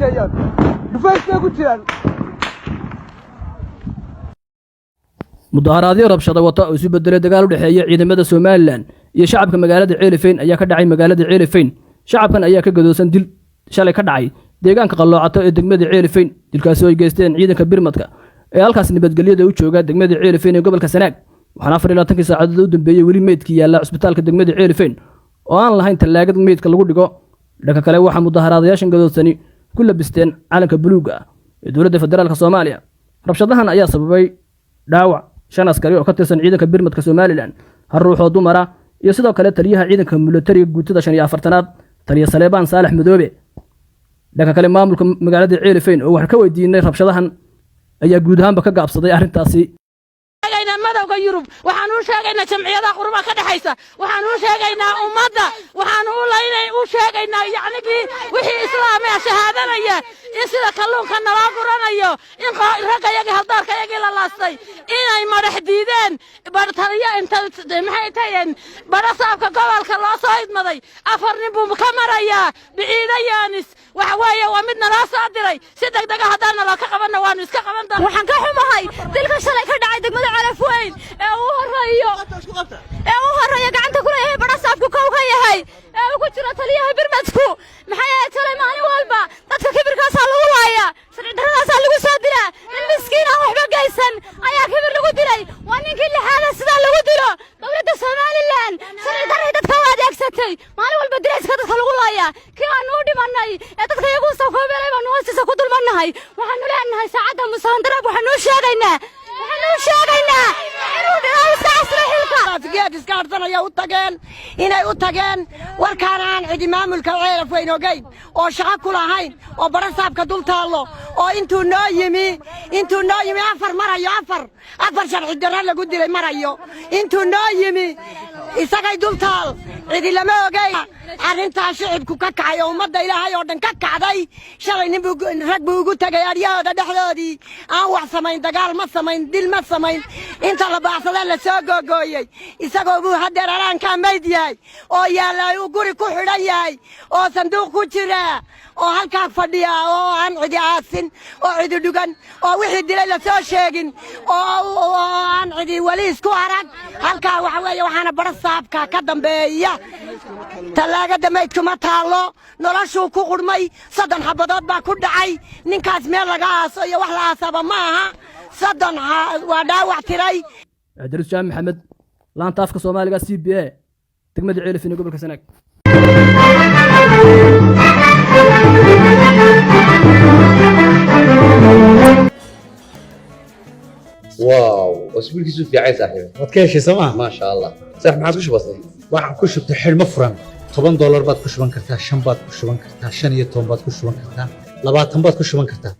gaajeeyaan, dhufays bay ku jiraan. Mudaharaadyo rabshado wata oo isu bedelay dagaal u dhexeeya ciidamada Somaliland iyo shacabka magaalada Ceelifeyn ayaa ka dhacay magaalada Ceelifeyn. Shacabkan ayaa ka gadoosan dil shalay ka dhacay deegaanka Qalloocato ee degmada Ceelifeyn, dilkaasi oo ay geysteen ciidanka birmadka ee halkaas nabadgelyada u jooga degmada Ceelifeyn ee gobolka Sanaag. Waxaana 24-kii saacadood u dambeeyey weli meydkii yaalla cusbitaalka degmada Ceelifeyn oo aan lahayn tallaagad meydka lagu dhigo. Dhanka kale, waxaa mudaharaadayaashan gadoodsani ku labisteen calanka buluugga ah ee dowladda federaalka Soomaaliya. Rabshadahan ayaa sababay dhaawac shan askari oo ka tirsan ciidanka birmadka Somaliland, hal ruux oo dumara iyo sidoo kale taliyaha ciidanka milatariga guutada 45-aad, taliya Saleebaan Saalax Madoobe. Dhanka kale, maamulka magaalada Ceelifeyn oo wax ka weydiinay rabshadahan ayaa guud ahaanba ka gaabsaday arrintaasi. Sheegaynaa madowga Yurub, waxaan u sheegaynaa jamciyadaha qurumaha ka dhexaysa, waxaan u sheegaynaa ummadda, waxaan u laynay u sheegaynaa yacnigii wixii islaamee shahaadanaya in sida kalluunka naloo guranayo, in raggayagii haldaarkayagii la laastay, inay madax diideen taliyo inta maxay tahayeen badhasaabka gobolka loo soo idmaday. Afar nin buu ka marayaa Biciido Yaanis. Waxa weeye waa mid naloo soo diray. Si degdega haddaan naloo ka qabanna, waanu iska qaban doonaa. Waxaan ka xumahay dilka shalay ka dhacay degmada Calafweyn ee uu horeeyo gacanta ku leeyahay badhasaabku kow ka yahay ee uu ku jiro taliyaha birmadku. Maxaa yeelay, shalay maalin walba dadka kibirkaasaa lagu laayaa, sharci darradaasaa lagu soo dilaa. Nin miskiin aan waxba geysan ayaa kibir lagu dilay. Waa ninkii lixaada sidaa lagu dilo. Dowladda Somaliland sharci darray dadka u adeegsatay. Maalin walba dilayska dadka lagu laayaa. Kii aanu u dhimanay ee dadka iyagu sawkoobeelay baanu hoostiisa ku dulmannahay. Waxaanu leenahay saacadda musahandaraab, waxaanu u sheegaynaa inuu iska casro xilka. Geed iska hadhsanaya u tageen inay u tageen warkaana aan cidi maamulka Ceelaf Weyn ogeyn oo shaqo ku lahayn oo badhasaabka dul taallo oo intuu noo yimi afar marayo, afar sharci darro lagu dilay marayo. Intuu noo yimi isagay dul taal, cidi lama ogeyn. Arrintaa shicibku ka kacay oo ummadda Ilaahay oo dhan ka kacday. Shalay nin buu rag buu ugu tegay aryahooda dhexdoodii, aan wax samayn, dagaal ma samayn, dil ma samayn. Inta la baacsadee la soo googooyey isagoo buu haddeer alaankaa mayd yahay oo yaallay, uu guri ku xidhan yahay oo sanduuq ku jira oo halkaa fadhiya oo aan cidi aasin oo cidi dhugan oo wixii dilay la soo sheegin oo aan cidi weli isku arag. Halkaa waxa weeye waxaana badha saabka ka dambeeya. Tallaagada maydkuma taallo, noloshuu ku qudhmay. 30 xabadood baa ku dhacay ninkaas. Meel laga aaso iyo wax la aasaba ma aha. 30 waa dhaawac tiray. Cabdiruus Jaami Maxamed, laanta afka Soomaaliga CBA, degmada Ceelifin ee gobolka Sanaag. واو، اسبوعك في عين صاحبي. Waad ka heshay sooma? ما شاء الله، صح ما عاد وش بصير. Waxaan ku shubtay xidhmo furan $10 baad ku shuban kartaa, 5 baad ku shuban kartaa, 15 baad ku shuban kartaa, 20 baad ku shuban kartaa.